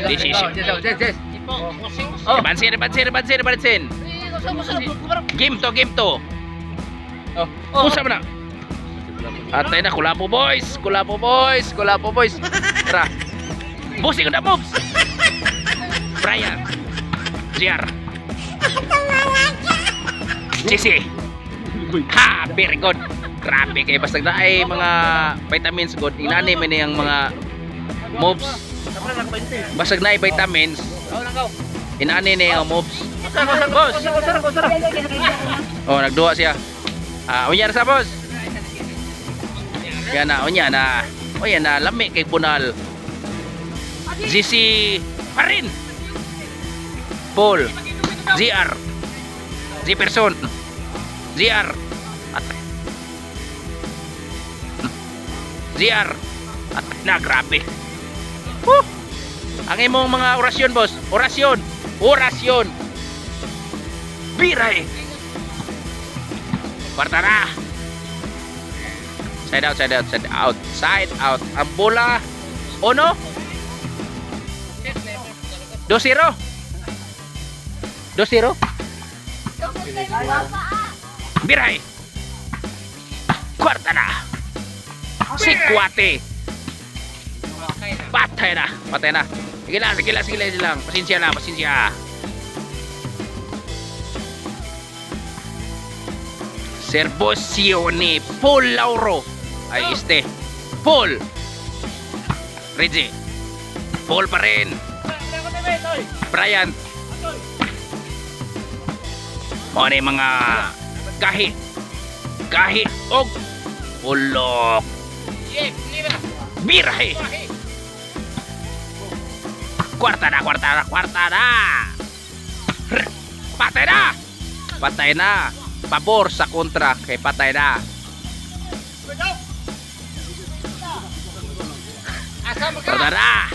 This is Rebansin, rebansin, rebansin, rebansin. Game to, game to. Oh, usa man na. Atay na, Kulapo boys, Kulapo boys, Kulapo boys. Tara. Busing na moves. Brian. JR. JC. Ha, very good. Grabe kay basta na ay mga vitamins good. Inani man niyang mga moves. Basag na ay vitamins. Inani niya ang moves. Boss. Oh, nagduha siya. Ah, unya ra sa boss. Yan na, unya na. Unya na, lami kay Bunal. GC pa rin. Paul. GR. G person. GR. At GR. At na grabe. Woo! Ang imong mga orasyon, boss. Orasyon. Orasyon. Biray. Kwarta na. Side out, side out, side out. Side out. Ang bola. Uno. 2-0. 2-0. Biray. Kwarta na. Si Kuwate. Patay na. Patay na. Sige lang, sige lang, sige lang, sige lang. Pasensya na, pasensya. Serbosyo ni Paul Lauro. Ay, este. Paul. Reggie. Paul pa rin. Brian. Mo ni mga gahi. Gahi og ulok. Birahe. Kwarta na, kwarta na, kwarta na. Patay na. Patay na. Pabor sa kontra kay patay na. Kwarta na.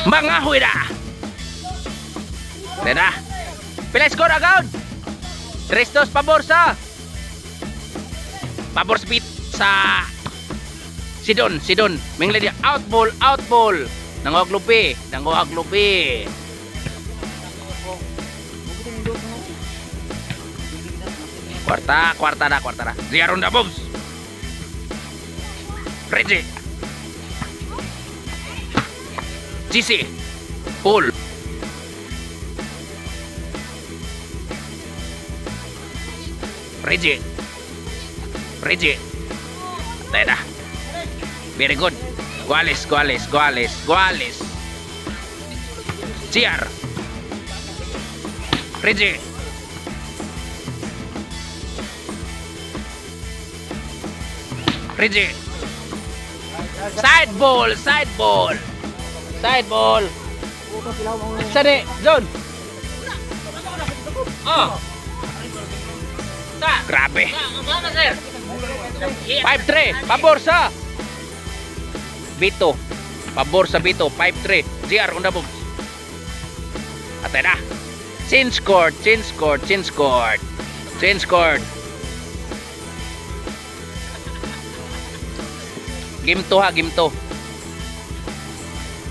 Mga na. Patay na. Pila score agad? 3-2 pabor sa pabor sa pit sa Sidon, Sidon. Mingla dia out ball, out ball. Nanguhag lupi, nanguhag lupi. Kwarta, kwarta na, kwarta na. Zia ronda moves. Reggie. GC. Paul. Reggie. Reggie. Tayo na. Very good. Guales, Guales, Guales, Guales. CR. Reggie. Reggie. Side ball, side ball. Side ball. Sani, zone. Oh. Grabe. 5-3, pabor sa Bito. Pabor sa Bito, 5-3. GR on the moves. Atay na. Change court, change court, change court. Change court. Game 2 ha, game 2.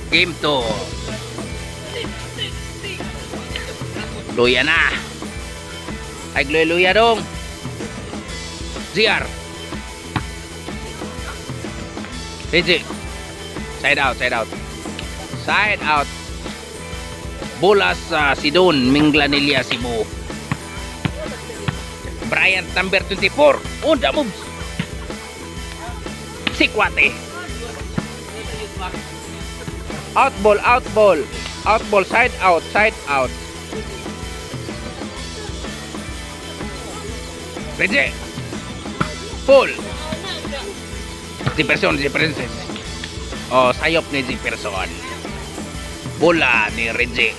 Game 2. Luya na. Ay, luya dong. GR. Reggie. Side out, side out. Side out. Bola sa Sidon, Minglanilla, Cebu. Bryant number 24. On the moves. Sikwate. Out ball, out ball. Out ball, side out, side out. Reggie. Paul. Jefferson, Jefferson. Oh, sayop ni Jefferson. Bola ni Reggie.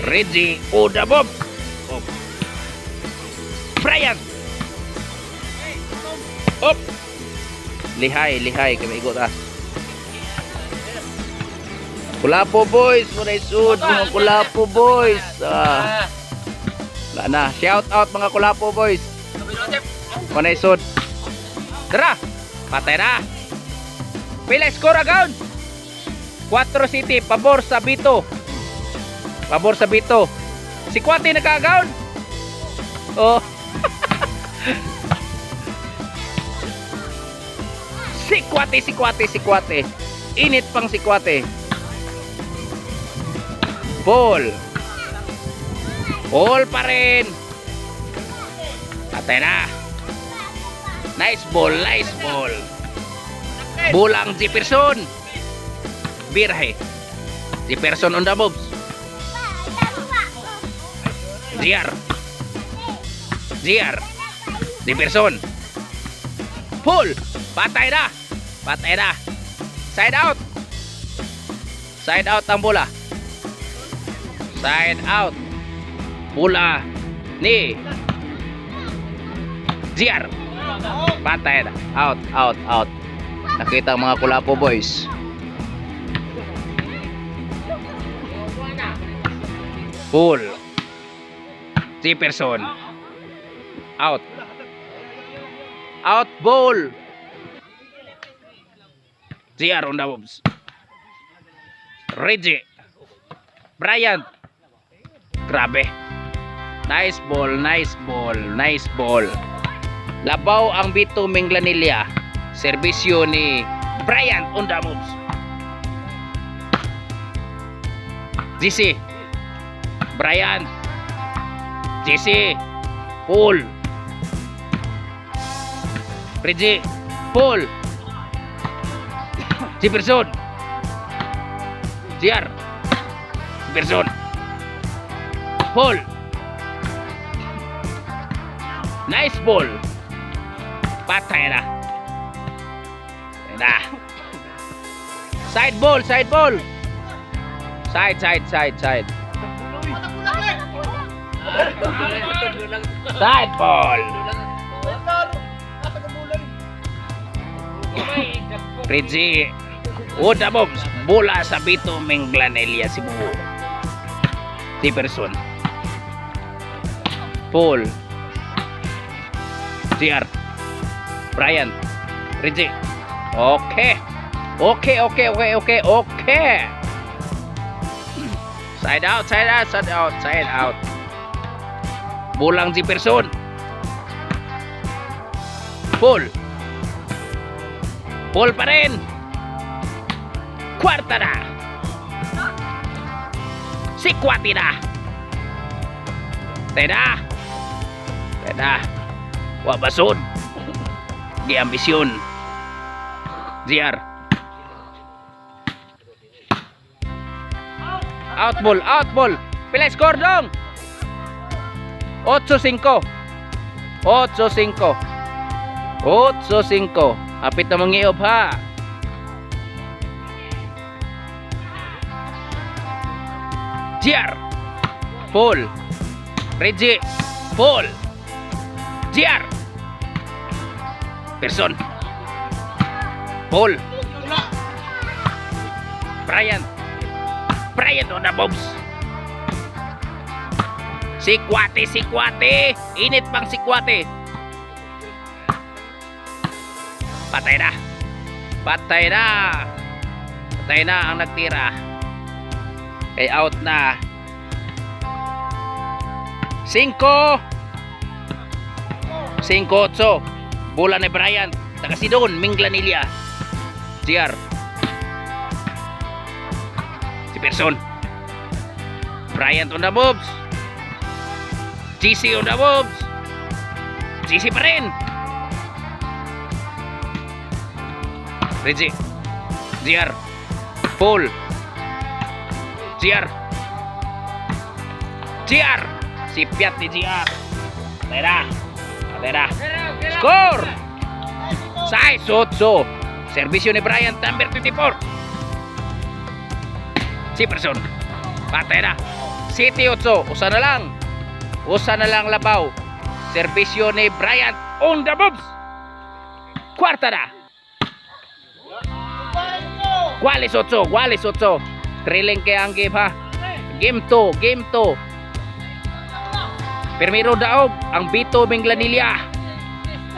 Reggie Oda Bob. Oh. Brian. Op. Lihay, lihay kami igot ah. Kulapo boys, muna isud mga Kulapo boys. Ah. Wala na. Shout out mga Kulapo boys. Muna isud. Tara. Patay na. Pila score, agaw? 4 City, pabor sa Bito. Pabor sa Bito. Si Kwate nakaagaw. Oh. Si Kwate, si Kwate, si Kwate. Init pang si Kwate. Ball. Ball pa rin. Patay na. Nice ball, nice ball. Bulang Jefferson. Birhe. Jefferson on the moves. GR. GR. Jefferson. Pull. Patay na. Patay na. Side out. Side out ang bola. Side out. Bola ni GR. Patay na. Out, out, out. Nakita ang mga kulapo boys. Pull. Jefferson. Out. Out ball. GR on the moves. Reggie. Bryant. Grabe. Nice ball, nice ball, nice ball. Labaw ang Bito Minglanilla. Serbisyo ni Bryant on the moves. GC. Bryant. GC. Paul. Reggie. Paul. Jefferson. GR. Jefferson. Paul. Nice ball. Patay na. Patay na. Side ball, side ball. Side, side, side, side. Side ball. Reggie. Oda Bobs. Bola sa Bito Minglanilla, Cebu. Jefferson. Paul. GR. Brian. Reggie. Okay. Okay. Side out, side out, side out, side out. Bulang Jefferson. Paul. Paul pa rin. Kwarta na. Sikwati na. Teda. Teda. Wa basod. Di ambisyon. GR. Out ball, out ball. Pila score, dong? 8-5. 8-5. 8-5. Apit na mangiob ha. GR. Paul. Reggie. Paul. GR. Person. Paul. Brian. Brian on the bobs. Sikwate, sikwate. Init pang sikwate. Patay na. Patay na. Patay na ang nagtira. Kay out na. 5. 5-8. Bola ni Brian. Taga Sidon, Minglanilla. GR. Si Person. Bryant on the moves. GC on the moves. GC pa rin. Reggie. GR. Paul. GR. GR. Si Piat ni GR. Patay na. Patay na. Score! 6-8. Servisyo ni Brian, number 24. Si Person. Patay na. City 8. Usa na lang. Usa na lang labaw. Servisyo ni Brian on the moves. Kwarta na. Walis 8. Walis 8. Thrilling kay ang game ha. Game 2. Game 2. Primero daog ang Bito Minglanilla.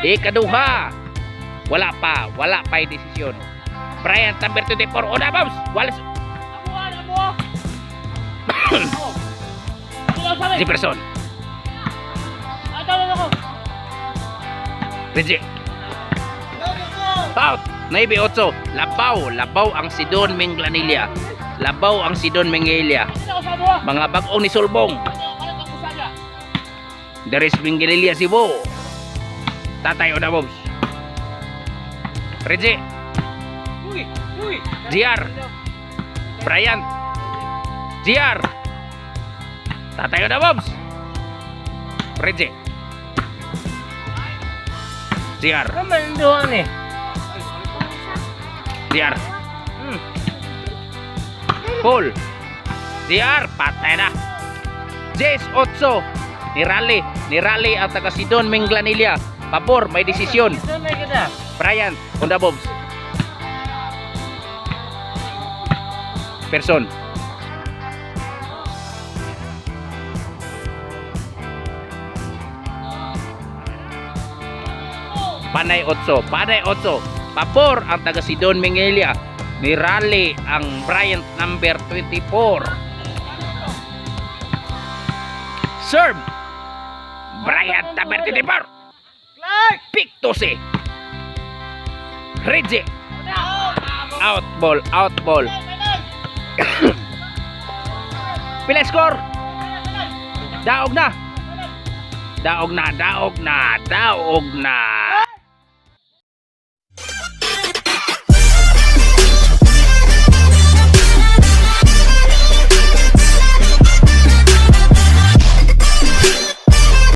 Ikaduha. Wala pa, wala pa yung desisyon. Bryant number 24, on the bounce. Wala Jefferson. Reggie. Out. 9-8. Labaw. Labaw ang Sidon Minglanilla. Labaw ang Sidon Minglanilla. Mga bag-ong ni Sulbong. There is Minglanilla Cebu. Tatay on the bombs. Reggie. GR. Bryant. GR. Tatay on the bombs. Reggie. GR. Kamanduhan eh. GR. Paul. GR. Patay na. 10-8. Ni Raleigh. Ni Raleigh ang taga Sidon Minglanilla. Pabor, may desisyon. Bryant, on the bobs. Person. Panay 8, panay 8. Pabor ang taga Sidon Minglanilla. Ni Raleigh ang Bryant number 24. Serve. Bryant number 24. Pick to si. Reggie. Out ball, out ball. Pila score? Daog na. Daog na, daog na, daog na.